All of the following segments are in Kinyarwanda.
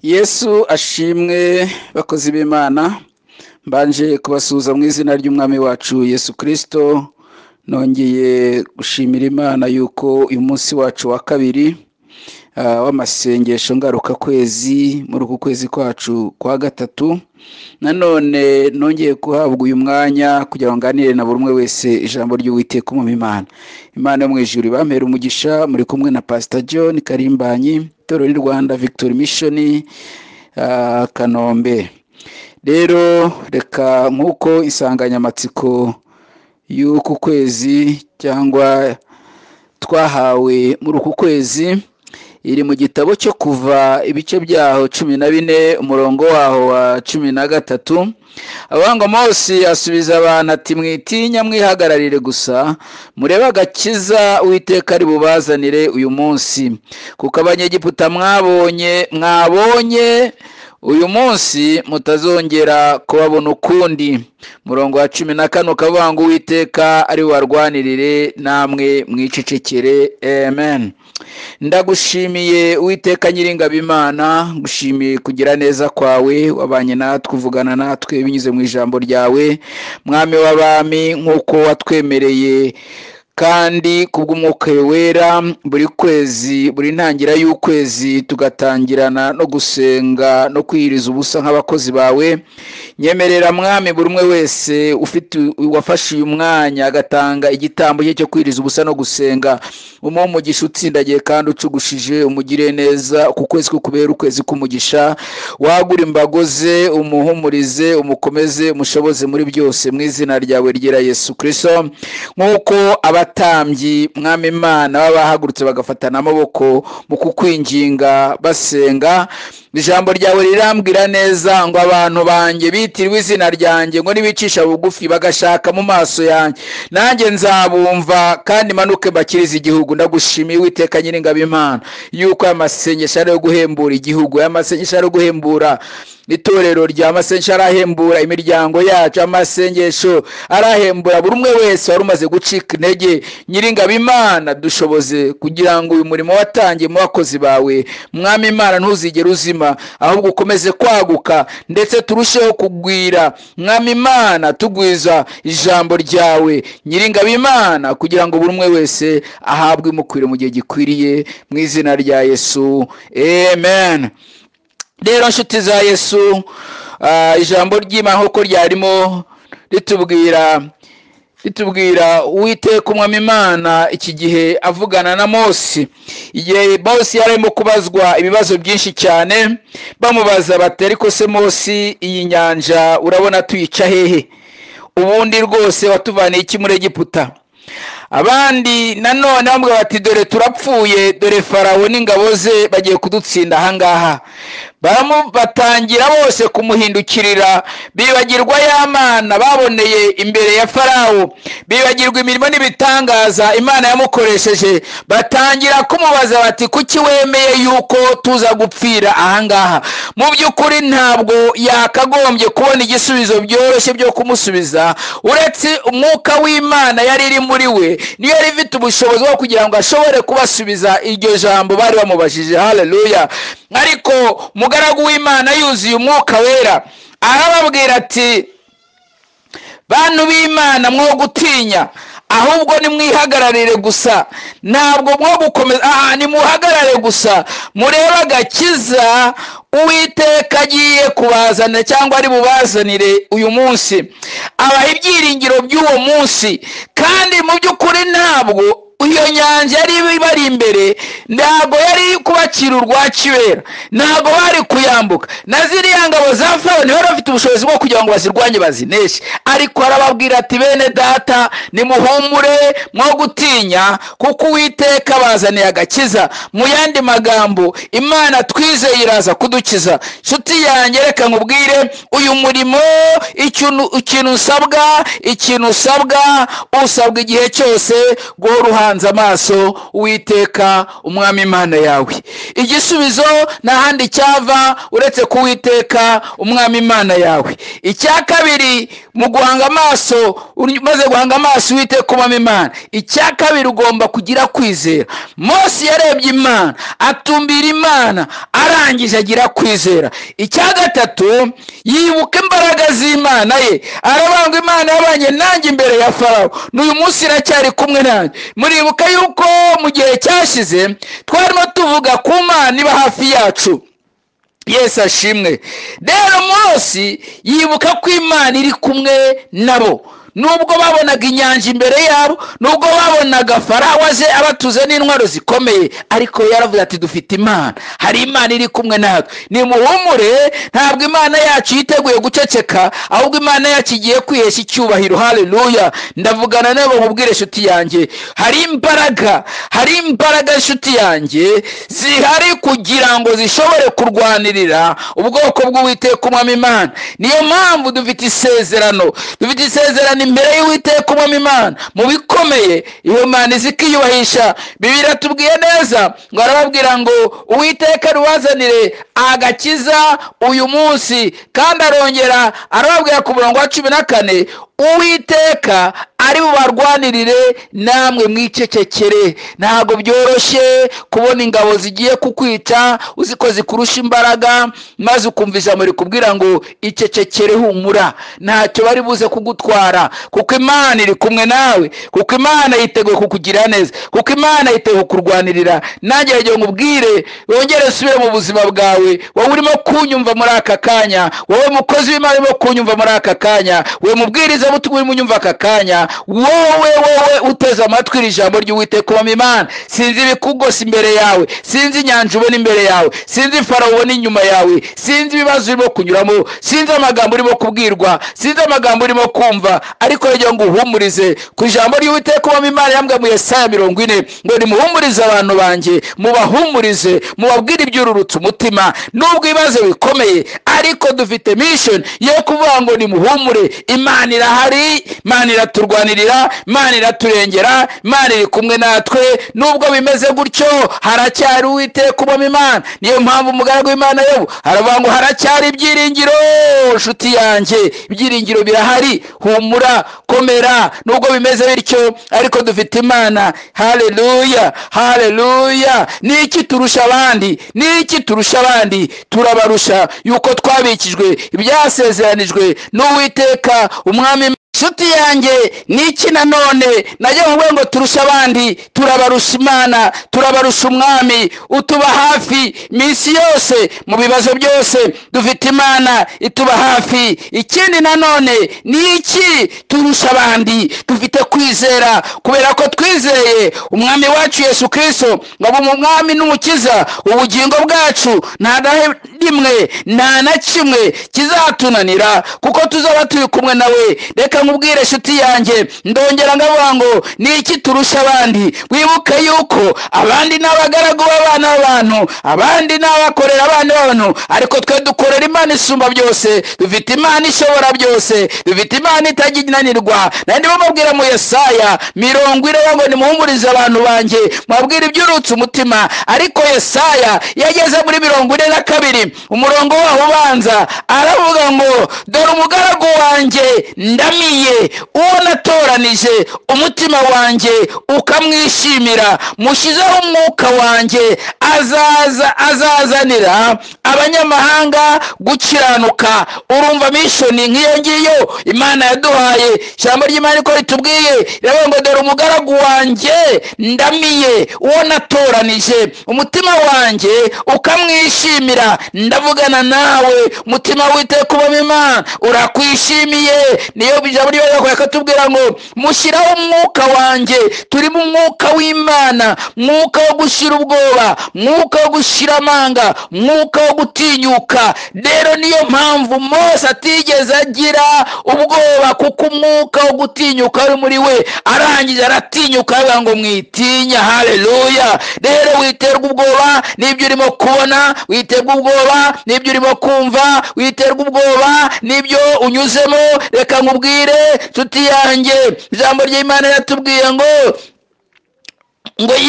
Yesu ashimwe bakozi b'Imana, mbanje kubasuhuza mu izina ry'Umwami wacu Yesu Kristo. Nongeye gushimira Imana yuko uyu munsi wacu wa kabiri w'amasengesho ngaruka kwezi muri uku kwezi kwacu kwa gatatu, nanone nongeye guhabwa uyu mwanya kugira ngo nganire na buri umwe wese ijambo ry'Uwiteka Umwami Imana. Imana yo mu ijuru ibampere umugisha. Muri kumwe na Pastor John Karimbanyi, Itorero ry'u Rwanda Victory Mission, Kanombe. Rero reka nk'uko insanganyamatsiko y'uku kwezi cyangwa twahawe muri uku kwezi iri mu gitabo cyo Kuva ibice byaho 14 umurongo waho wa 13, avuga ngo Mose asubiza abantu ati mwitinya mwihagararire gusa murebe agakiza Uwiteka ari bubazanire uyu munsi, kuko Abanyegiputa mwabonye uyu munsi mutazongera kubabona ukundi. Murongo wa 14 ukavuga ngo Uwiteka ari bubarwanirire namwe mwicecekere. Amen. Ndagushimiye Uwiteka Nyiringabo Imana, ngushimiye kugira neza kwawe, wabanye natwe uvugana natwe binyuze mu ijambo ryawe, Mwami w'abami, nk'uko watwemereye kandi kubw'Umwuka Wera buri kwezi, buri ntangira y'ukwezi tugatangirana no gusenga no kwiyiriza ubusa nk'abakozi bawe. Nyemerera Mwami buri umwe wese ufite wafashe uyu mwanya agatanga igitambo cye cyo kwiyiriza ubusa no gusenga, umuhe umugisha utsindagiye kandi ucugushije, umugire neza ku kwezi kukubera ukwezi k'umugisha, wagura imbago ze, umuhumurize, umukomeze, umushoboze muri byose mu izina ryawe ryera Yesu Kristo. Nk'uko abatambyi Mwami Imana baba bahagurutse bagafatana amaboko mu kukwinginga basenga, ijambo ryawe rirambwira neza ngo abantu banjye bitiriwe izina ryanjye ngo nibicisha bugufi bagashaka mu maso yanjye, nanjye nzabumva kandi manuke mbakirize igihugu. Ndagushimiye Uwiteka Nyiringabo Imana yuko aya masengesho ari ayo guhembura igihugu, aya masengesho ari ayo guhembura itorero rya masengesho, arahembura imiryango yacu, amasengesho arahembura buri umwe wese wari umaze gucika intege. Nyiringabo Imana dushoboze kugira ngo uyu murimo watangiye mu bakozi bawe, Mwami Imana, ntuzigere uzima, ahubwo ukomeze kwaguka ndetse turusheho kugwira, Mwami Imana, tugwiza ijambo ryawe Nyiringabo Imana, kugira ngo buri umwe wese ahabwe imukwiriye mu gihe gikwiriye, mu izina rya Yesu, amen. Rero nshuti za Yesu, ijambo ry'Imana nk'uko ryarimo ritubwira Uwiteka Umwami Imana iki gihe avugana na Mose, igihe Mose yarimo kubazwa ibibazo byinshi cyane, bamubaza bati ariko se Mose, iyi nyanja urabona tuyica hehe? Ubundi rwose watuvaniye iki muri Egiputa? Abandi nanone bamubwira bati dore turapfuye, dore Farawo n'ingabo ze bagiye kudutsinda ahangaha. Batangira bose kumuhindukirira, bibagirwa ya Mana baboneye imbere ya Farawo, bibagirwa imirimo n'ibitangaza Imana yamukoresheje. Batangira kumubaza bati kuki wemeye yuko tuza gupfira ahangaha? Mu by'ukuri ntabwo yakagombye kubona igisubizo byoroshye byo kumusubiza, uretse umwuka w'Imana yari iri muri we, niyo yari ifite ubushobozi bwo kugira ngo ashobore kubasubiza iryo jambo bari bamubajije. Haleluya. Ariko umugaragu w'Imana yuzuye umwuka wera arababwira ati bantu b'Imana, mwo gutinya, ahubwo nimwihagararire gusa, ntabwo mwo gukomeza, nimuhagarare gusa murebe agakiza Uwiteka agiye kubazanira cyangwa ari bubazanire uyu munsi. Abaha ibyiringiro by'uwo munsi, kandi mu by'ukuri ntabwo iyo nyanja yari ibari imbere, ntabwo yari kubacira urwa kibera, ntabwo bari kuyambuka, na ziriya ngabo za Farawo ntibari bafite ubushobozi bwo kugira ngo bazirwanye bazineshe. Ariko arababwira ati bene data, nimuhumure mwo gutinya, kuko Uwiteka abazaniye agakiza. Mu yandi magambo, Imana twizeye iraza kudukiza. Nshuti yanjye, reka nkubwire, uyu murimo ikintu usabwa, usabwa igihe cyose guhora uhanze amaso Uwiteka Umwami Imana yawe. Igisubizo nta handi cyava uretse ku Uwiteka Umwami Imana yawe. Icya kabiri, Mu guhanga amaso, umaze guhanga amaso Uwiteka Umwami Imana, icya kabiri ugomba kugira kwizera. Mose yarebye Imana, atumbira Imana, arangije agira kwizera. Icya gatatu, yibuka imbaraga z'Imana ye, arabanga Imana yabanye nanjye imbere ya Farawo, n'uyu munsi iracyari kumwe nanjye. Muribuka yuko mu gihe cyashize twarimo tuvuga ku Mana iba hafi yacu. Yesu ashimwe. Rero Mose yibuka ko Imana iri kumwe nabo, nubwo babonaga inyanja imbere yabo, nubwo babonaga Farawo aje abatuze n'intwaro zikomeye, ariko yaravuze ati dufite Imana, hari Imana iri kumwe natwe. Nimuhumure, ntabwo Imana yacu yiteguye guceceka, ahubwo Imana yacu igiye kwihesha icyubahiro. Haleluya. Ndavugana nabo nkubwire inshuti yanjye, hari imbaraga, hari imbaraga inshuti yanjye zihari kugira ngo zishobore kurwanirira ubwoko bw'Uwiteka Umwami Imana. Niyo mpamvu dufite isezerano, dufite isezerano imbere y'Uwiteka Umwami Imana mu bikomeye. Iyo Mana izikiyubahisha. Bibiliya iratubwiye neza ngo arababwira ngo Uwiteka rubazanire agakiza uyu munsi, kandi arongera arababwira ku murongo wa 14, Uwiteka ari bubarwanirire namwe mwicecekere. Ntabwo byoroshye kubona ingabo zigiye kukwica uziko zikurusha imbaraga, maze ukumva ijambo rikubwira ngo icecekere, humura, ntacyo bari buze kugutwara, kuko Imana iri kumwe nawe, kuko Imana yiteguye kukugira neza, kuko Imana yiteguye kukurwanirira. Nanjye rero nkubwire, wongere usubire mu buzima bwawe, wowe urimo kunyumva muri aka kanya, wowe mukozi w'Imana urimo kunyumva muri aka kanya, wowe mubwiriza butumwa urimo unyumva aka kanya, wowe uteze amatwi iri jambo ry'Uwiteka Umwami Imana. Sinzi ibikugose imbere yawe, sinzi inyanja ubona imbere yawe, sinzi Farawo ubona inyuma yawe, sinzi ibibazo urimo kunyuramo, sinzi amagambo urimo kubwirwa, sinzi amagambo urimo kumva, ariko rero ngo uhumurize ku ijambo ry'Uwiteka Umwami Imana yambwiye mu Yesaya 40 ngo nimuhumurize abantu banjye, mubahumurize, mubabwire ibyururutse umutima, nubwo ibibazo bikomeye, ariko dufite mission yo kuvuga ngo nimuhumure, Imana irahari, Imana iraturwanirira, Imana iraturengera, Imana iri kumwe natwe. Nubwo bimeze gutyo, haracyari Uwiteka Umwami Imana. Niyo mpamvu umugaragu w'Imana Yobu aravuga ngo haracyari ibyiringiro. Nshuti yanjye, ibyiringiro birahari, humura, komera, nubwo bimeze bityo, ariko dufite Imana. Haleluya, haleluya. Niki turusha abandi? Niki turusha abandi? Turabarusha yuko twabikijwe ibyasezeranijwe n'Uwiteka Umwami. Nshuti yanjye, niki nanone najya mvuga ngo turusha abandi? Turabarusha Imana, turabarusha Umwami utuba hafi minsi yose, mu bibazo byose dufite Imana ituba hafi. Ikindi nanone niki turusha abandi? Dufite kwizera, kubera ko twizeye Umwami wacu Yesu Kristo ngo abe umwami n'umukiza ubugingo bwacu, nta na rimwe nta na kimwe kizatunanira, kuko tuzaba turi kumwe nawe. Reka nkubwire nshuti yanjye, ndongera ngavuga ngo niki turusha abandi? Wibuke yuko abandi n'abagaragu b'abana b'abantu, abandi n'abakorera abana b'abantu, ariko twe dukorera Imana isumba byose, dufite Imana ishobora byose, dufite Imana itaginanirwa. Nandi bamubwira mu Yesaya 40 ngo nimuhumurize abantu banjye, mubabwire ibyurutse umutima. Ariko Yesaya yageze muri 42 umurongo waho ubanza, aravuga ngo dore umugaragu wanjye ndamiye, uwo natoranije, umutima wanjye ukamwishimira, mushyizeho umwuka wanjye, azazanira abanyamahanga gukiranuka. Urumva mission nk'iyo ngiyo Imana yaduhaye. Ijambo ry'Imana ko ritubwiye riravuga ngo dore umugaragu wanjye ndamiye, uwo natoranije, umutima wanjye ukamwishimira. Ndavugana nawe, umutima w'Uwiteka Umwami Imana urakwishimiye. Niyo ijambo ry'Imana yakatubwira ngo mushyiraho umwuka wanjye. Turi mu mwuka w'Imana, mwuka wo gushira ubwoba, mwuka wo gushira amanga, mwuka wo gutinyuka. Rero niyo mpamvu Mose atigeze agira ubwoba, kuko umwuka wo gutinyuka ari muri we. Arangije aratinyuka avuga ngo mwitinya. Haleluya. Rero witerwa ubwoba n'ibyo urimo kubona, witerwa ubwoba n'ibyo urimo kumva, witerwa ubwoba n'ibyo unyuzemo. Reka nkubwire nshuti yanjye, ijambo ry'Imana yatubwiye ngo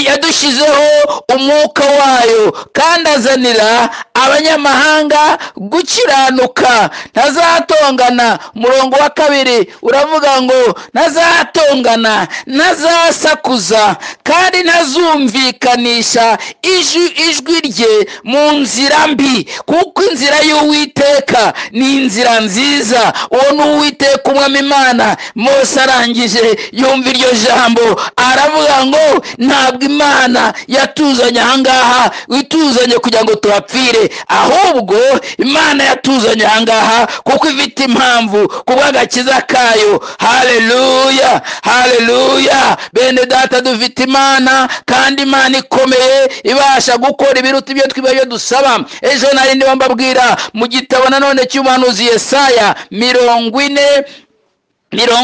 yadushyizeho umwuka wayo, kandi azanira abanyamahanga Yanga gukiranuka, ntazatongana. Umurongo wa 2 uravuga ngo ntazatongana, ntazasakuza, kandi ntazumvikanisha ijwi rye mu nzira mbi, kuko inzira y'Uwiteka ni inzira nziza. Uwo ni Uwiteka Umwami Imana. Mose arangije yumva iryo jambo aravuga ngo ntabwo Imana yatuzanye ahangaha ituzanye kugira ngo tuhapfire, ahubwo Imana yatuzanye ahangaha kuko ifite impamvu kubw'agakiza kayo. Haleluya, haleluya. Bene data, dufite Imana, kandi Imana ikomeye ibasha gukora ibiruta ibyo twibaye dusaba. Ejo nari ndimo mbabwira mu gitabo nanone cy'umuhanuzi Yesaya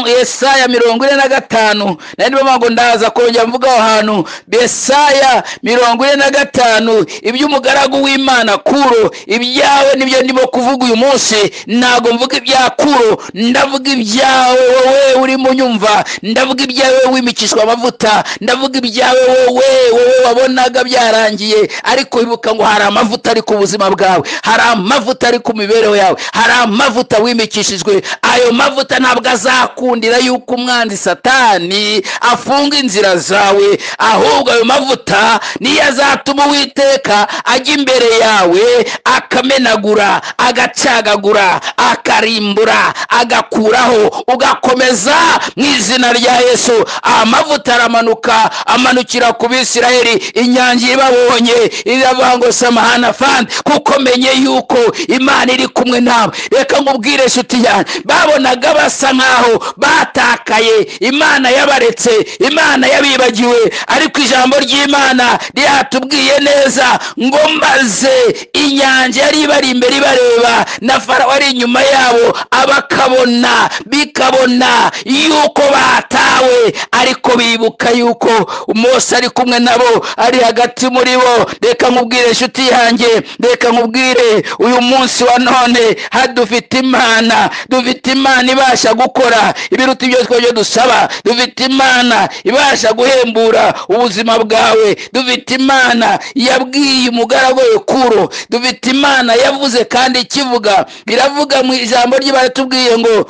Yesaya 45, nari ndimo ngo ndaza kongera mvuga aho hantu. Yesaya 45, iby'umugaragu w'Imana Kuro. Ibyawe nibyo ndimo kuvuga uyu munsi, ntago mvuga ibya Kuro, ndavuga ibyawe wowe uri mu nyumva, ndavuga ibyawe wimikishwa amavuta, ndavuga ibyawe wowe wabonaga byarangiye, ariko ibuka ngo hari amavuta ari ku buzima bwawe, hari amavuta ari ku mibereho yawe, hari amavuta wimikishijwe. Ayo mavuta ntabwo azakundira yuko umwanzi Satani afunga inzira zawe, ahubwo ayo mavuta niyo azatuma Uwiteka ajya imbere yawe akamenagura, agacagagura, akarimbura, agakuraho, ugakomeza mu izina rya Yesu. Amavuta aramanuka, amanukira ku Bisirayeli, inyanja ibabonye iravuga ngo samahana fandi, kuko menye yuko Imana iri kumwe nawe. Reka nkubwire inshuti yanjye, babonaga basa nkaho batakaye, Imana yabaretse, Imana yabibagiwe, ariko ijambo ry'Imana ryatubwiye neza ngo maze inyanja yari ibari imbere ibareba, na Farawo ari inyuma yabo, abakabona bikabona yuko batawe, ariko bibuka yuko Mose ari kumwe nabo, ari hagati muri bo. Reka nkubwire inshuti yanjye, reka nkubwire uyu munsi wa none hadufite Imana, dufite Imana ibasha gukora ibiruta ibyo twebwe dusaba, dufite Imana ibasha guhembura ubuzima bwawe, dufite Imana yabwiye umugaragu we Kuro, dufite Imana yavuze kandi ikivuga. Biravuga mu ijambo ry'Imana tubwiye ngo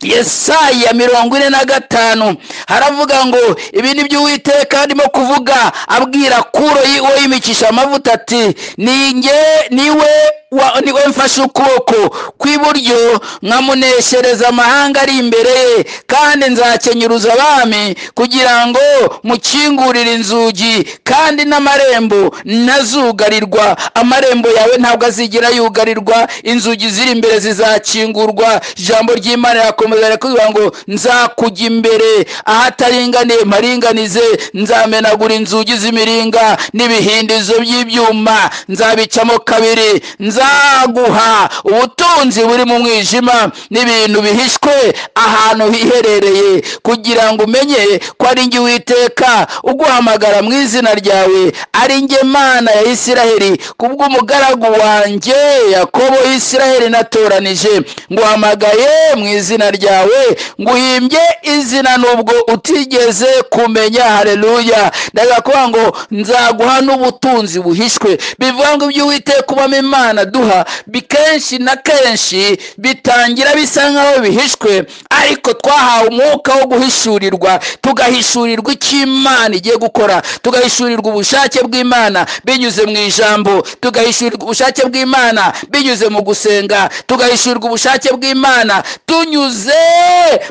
Yesaya 45 haravuga ngo ibi ni byo Uwiteka arimo kuvuga abwira Kuro uwo yimikisha amavuta ati ninjye niwe niwe mfashe ukuboko kw'iburyo nkamuneshereza amahanga ari imbere ye, kandi nzakenyuruza abami kugira ngo mukingurire inzugi, kandi n'amarembo ntazugarirwa. Amarembo yawe ntabwo azigera yugarirwa, inzugi ziri imbere zizakingurwa. Ijambo ry'Imana rirakomeza rirakuvuga ngo nzakujya imbere ahataringaniye mparinganize, nzamenagura inzugi z'imiringa n'ibihindizo by'ibyuma, nzabicamo kabiri, nzaguha ubutunzi buri mu mwijima n'ibintu bihishwe ahantu hiherereye, kugira ngo umenye ko ari njye Uwiteka uguhamagara mu izina ryawe, ari njye Mana ya Isiraheli, kubw'umugaragu wanjye Yakobo Isiraheli natoranije. Nguhamagaye mu izina ryawe, nguhimbye izina nubwo utigeze kumenya. Haleluya. Ndavuga ngo nzaguha n'ubutunzi buhishwe. Bivuga ngo ibyo Uwiteka ubamo Imana duha bikenshi na kenshi bitangira bisa nkaho bihishwe, ariko twahawe umwuka wo guhishurirwa, tugahishurirwa icyo Imana igiye gukora, tugahishurirwa ubushake bw'Imana binyuze mu ijambo, tugahishurirwa ubushake bw'Imana binyuze mu gusenga, tugahishurirwa ubushake bw'Imana tunyuze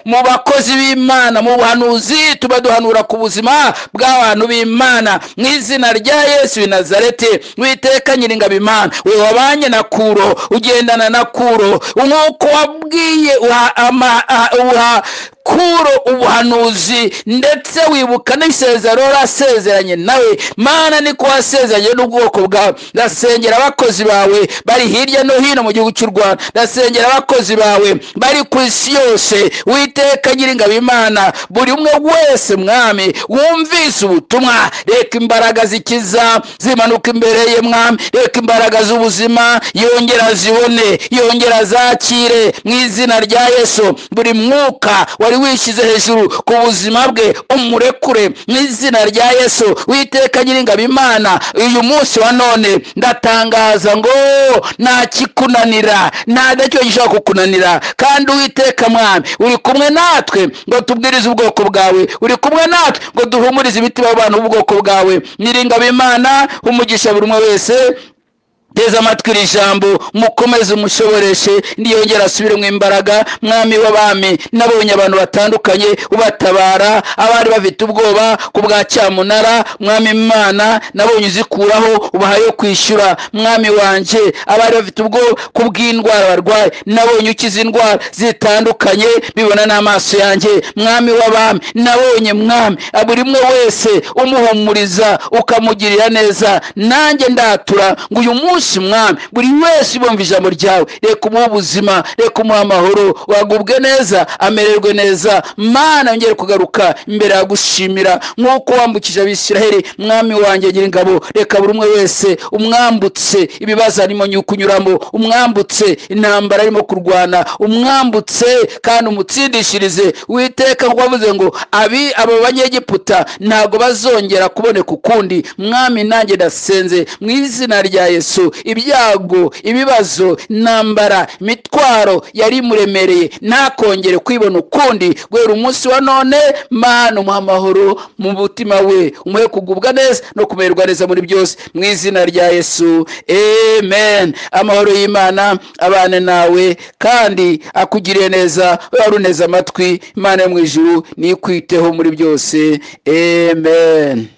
mu bakozi b'Imana, mu buhanuzi tuba duhanura ku buzima bw'abantu b'Imana. Mu izina rya Yesu w'i Nazareti, Uwiteka Nyiringabo Imana, we wabanye na Kuro, ugendana na Kuro, nk'uko wabwiye uha Kuro ubuhanuzi, ndetse wibuka n'isezerano warasezeranye nawe. Mana, niko wasezeranye n'ubwoko bwawe. Ndasengera abakozi bawe bari hirya no hino mu gihugu cy'u Rwanda, ndasengera abakozi bawe bari ku isi yose. Uwiteka Nyiringabo Imana, buri umwe wese Mwami wumvise ubutumwa, reka imbaraga zikiza zimanuka imbere ye Mwami, reka imbaraga z'ubuzima yongera zibone, yongera zakire mu izina rya Yesu. Buri mwuka wari wishyize hejuru ku buzima bwe umurekure mu izina rya Yesu. Uwiteka Nyiringabo Imana, uyu munsi wa none ndatangaza ngo nta kikunanira, nta nacyo gishobora kukunanira. Kandi Uwiteka Mwami, uri kumwe natwe ngo tubwirize ubwoko bwawe, uri kumwe natwe ngo duhumurize imitima y'abantu b'ubwoko bwawe. Nyiringabo Imana, umugisha buri umwe wese teze amatwi iri jambo, mukomeze umushoboreshe, niyongera asubire mu imbaraga. Mwami w'abami, nabonye abantu batandukanye ubatabara, abari bafite ubwoba ku bwa cyamunara. Mwami Imana, nabonye uzikuraho ubahaye kwishyura. Mwami wanjye, abari bafite ubwoba ku bw'indwara barwaye, nabonye ukiza indwara zitandukanye, bibona n'amaso yanjye. Mwami w'abami, nabonye Mwami buri umwe wese umuhumuriza ukamugirira neza. Nanjye ndatura ngo uyu munsi Mwami, buri wese ubumva ijambo ryawe, reka umuhe ubuzima, reka umuhe amahoro, wagubwe neza, amererwe neza. Mana, yongere kugaruka imbere yagushimira nk'uko wambukije Abisiraheli. Mwami wanjye Nyiringabo, reka buri umwe wese umwambutse ibibazo arimo kunyuramo, umwambutse intambara arimo kurwana, umwambutse kandi umutsindishirize. Uwiteka wavuze ngo abo Banyegiputa ntago bazongera kuboneka ukundi. Mwami, nanjye ndasenze mu izina rya Yesu, ibyago, ibibazo, intambara, imitwaro yari imuremereye ntakongere kwibona ukundi. Guhera umunsi wa none, Mana, umuhe amahoro mu mutima we, umuhe kugubwa neza no kumererwa neza muri byose mu izina rya Yesu, amen. Amahoro y'Imana abane nawe kandi akugiriye neza, wari uneze amatwi. Imana yo mu ijuru nikwiteho muri byose, amen.